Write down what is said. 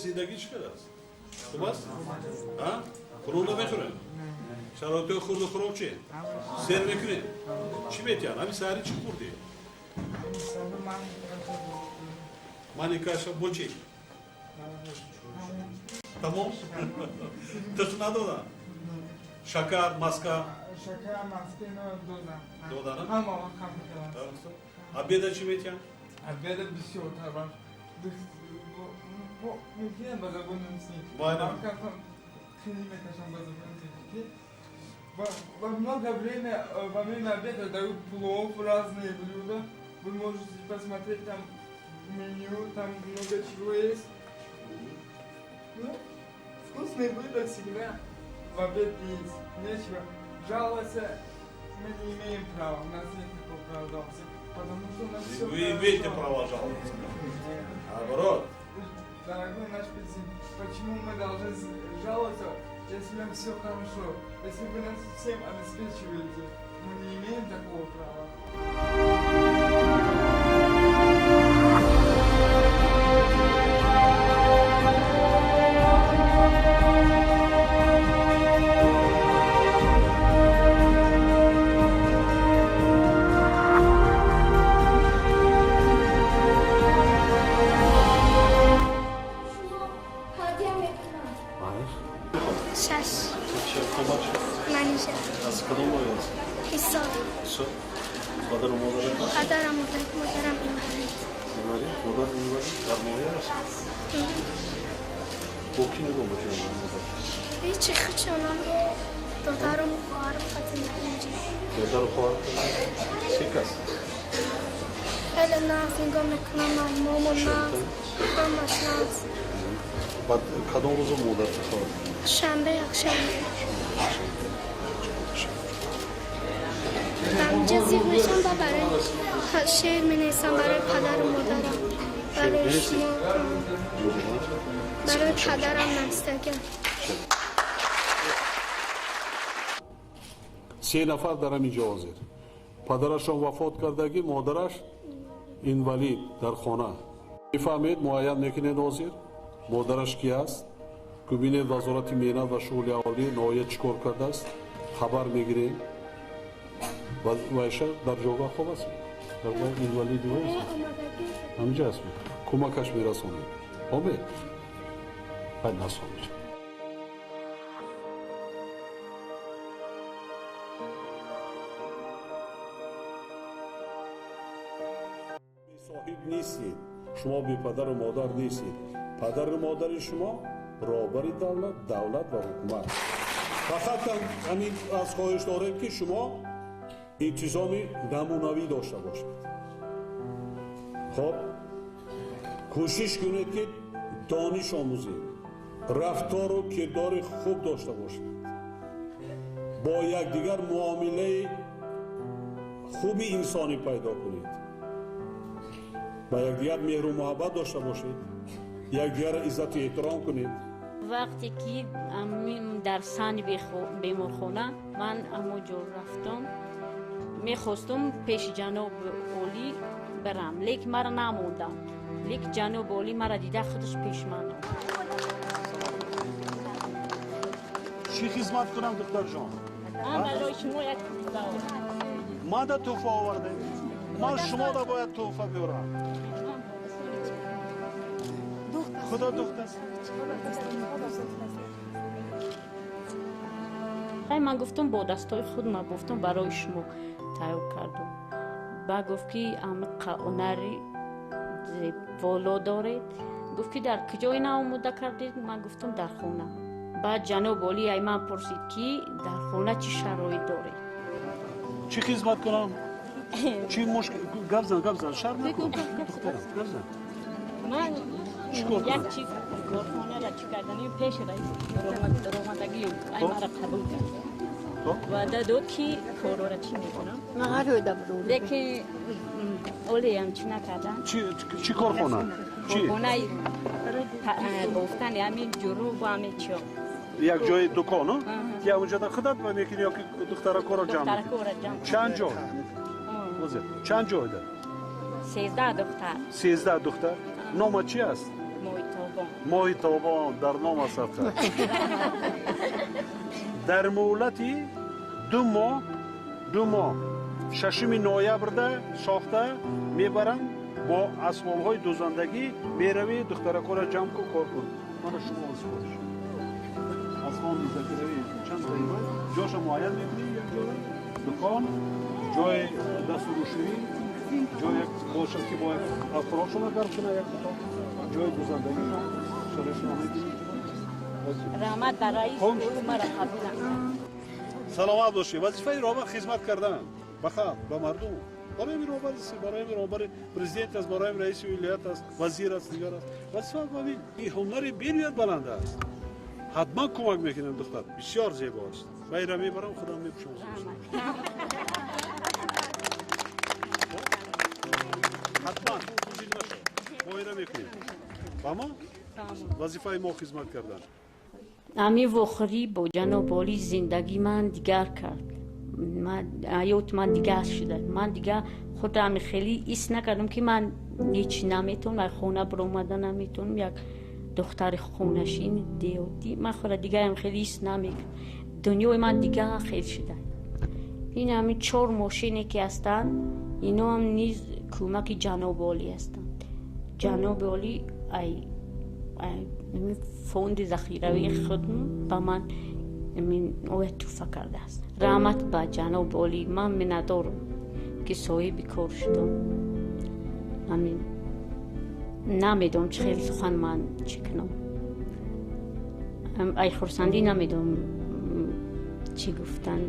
Зиндагӣ чӣ қадар аст? Хуб аст? Хӯрок намехӯрем? Шароитҳои хӯрду хӯрок чи? Сер мекунем? Чӣ метиҳанд? Ҳамин саҳарӣ чӣ хӯрдӣ? Мани каша бо чӣ? Тамом? Тухм надоданд? Шакар, маска? Шакар, маска ино доданд. Доданд? Ҳама вақт ҳам мекарданд. Обеда чӣ метиҳанд? Обеда бисёртар. Мумкин ба забони русӣ. Хеле мекашам ба забони тоҷикӣ. Во много время, во время обеда дают плов, разные блюда. Вы можете посмотреть там меню, там много чего есть. Ну, вкусные блюда всегда в обед есть. Нечего жаловаться, мы не имеем права, у нас нет такого права жаловаться, потому что у нас все. Вы имеете право жаловаться. Наоборот. Дорогой наш президент, почему мы должны жаловаться, если нам все хорошо, если вы нас всем обеспечиваете? Мы не имеем такого права. شش. منیژه. از کدام ولایت؟ حصار. حصار. پدر و مادرت؟ پدرم مادرم اینوالید. اینوالید؟ مادر اینوالید؟ در ماهی هست؟ با کی نگاه می‌کنی مادر؟ هیچی، خودشونم دادرم و خواهرم خاطر اینجا. دادر و خواهر سه کس؟ خیلی ناز نگاه میکنم، مامان ناز، همش ناز. بعد کدام روز مادر خواهد؟ شنبه یکشنبه. اینجا زیغ میشم و برای شعر می نویسم برای پدر و مادرم، برای شما، برای پدرم نویسته. Се нафар дар ҳамин ҷо ҳозир. Падарашон вафот кардагӣ, модараш инвалид дар хона. Мефаҳмед, муайян мекунед ҳозир модараш ки аст? Бубинед, Вазорати меҳнат ва шуғли аҳолӣ ноҳия чӣ кор кардааст, хабар мегирем. Вайша дар ҷойгоҳ хоб аст, дар инвалиди ҳаминҷа аст, кӯмакаш мерасонем. Омед баъд насонед. Соҳиб нестед шумо, бепадару модар нестед. Падару модари шумо роҳбари давлат, давлат ва ҳукумат. Фақат ҳамин аз хоҳиш дорем, ки шумо интизоми намунавӣ дошта бошед. Хоб, кӯшиш кунед, ки дониш омӯзед, рафтору кирдори хуб дошта бошед, бо якдигар муомилаи хуби инсонӣ пайдо кунед, ба якдигар меҳру муҳаббат дошта бошед, якдигарро иззату эҳтиром кунед. Вақте ки дар сани беморхона ман ҳамон ҷо рафтам, мехостум пеши ҷаноби олӣ барам, лекин мара намондам. Лекин ҷаноби олӣ мара дида, худаш пеши ман омад. Чӣ хизмат кунам, духтарҷон? Ман барои шумо як тӯҳфа овардам. Ман да тӯҳфа овардем? Ман шумо да бояд тӯҳфа биёрам. Худо духтаст. Ман гуфтам, бо дастои худ ман гуфтам, барои шумо тайёр кардам. Ба гуфт, ки амиқа ҳунари воло доред. Гуфт, ки дар куҷо ина омода кардед? Ман гуфтам, дар хона. Баъд ҷаноби олӣ ай ман пурсид, ки дар хона чӣ шароит доред. Чӣ хизмат кунам? Чӣ мушкил? Гап зан, гап зан, шарм накун. Духтарам, гап зан. Ман Чӣ кор як кунам? Чиз корхонара чӣ кардани, пеш раис ромадагӣ ай мара қабул кард. Ваъда дод, ки корора чӣ мекунам, лекин олеам чӣ накардан. Чӣ корхона? Чӣ? Корхонаи бофтани ҳамин ҷурубу ҳамин чиё. Як ҷои дукон, я унҷода худат ва мекунӣ ё ки духтаракоро ҷамъ мекунӣ? Духтаракора ҷамъ. Чанд ҷой? Чанд ҷойда? 13 духтар. 13 духтар. Нома чи аст? Моҳитоб. Моҳи тобон дар ном аст. Дар муҳлати 2 моҳ, 2 моҳ 6 ноябрда сохта мебаранд бо асбобҳои дӯзандагӣ. Меравӣ, духтаракора ҷамъ кун, кор кун. Мана шумо истифода шуд аз фонди захиравӣ чанд таима ҷоша муайян мекунӣ, як ҷора дукон, ҷои дастурӯшӯӣ, ҷои бошад ки бояд аз хӯрокшона гарм кунад, як утоқ, ҷои дӯзандагишон шароитшона мебинӣ. Раҳмат ба раис, мара қабул. Саломат бошӣ. Вазифаи роҳбар хизмат кардан ба халқ, ба мардум. Барои ҳамин роҳбар аст, барои ҳамин роҳбари президент аст, барои ҳамин раиси вилоят аст, вазир аст, дигар аст. Вазифа ин ҳунари бениҳоят баланд аст. Ҳатман кӯмак мекунам. Духтар бисёр зебо аст. Ва инро мебарам, худам мепӯшам. Ҳатман мо инро мекунем. Фаҳмо? Вазифаи мо хизмат кардан. Ҳамин вохӯрӣ бо ҷаноби олӣ зиндагии ман дигар кард. Ҳаёти ман дигар шуда. Ман дигар худам хеле ҳис накардам, ки ман ҳеҷ наметавонам, аз хона баромада наметавонам, як духтари хонашин деҳотӣ. Ман худро дигарам хеле ҳис намекунам. Дунёи ман дигар хел шуда. Ин ҳамин 4 мошине ки ҳастанд, ино ҳам низ кӯмаки ҷаноби олӣ ҳастанд. Ҷаноби олӣ ай фонди захиравии худ ба ман оя туҳфа кардааст. Раҳмат ба ҷаноби олӣ. Ман миннатдорам, ки соҳиби кор шудам. Ҳамин намедонам чӣ хел сухан ман чӣ кунам. Ай хурсандӣ намедонам чӣ гуфтан.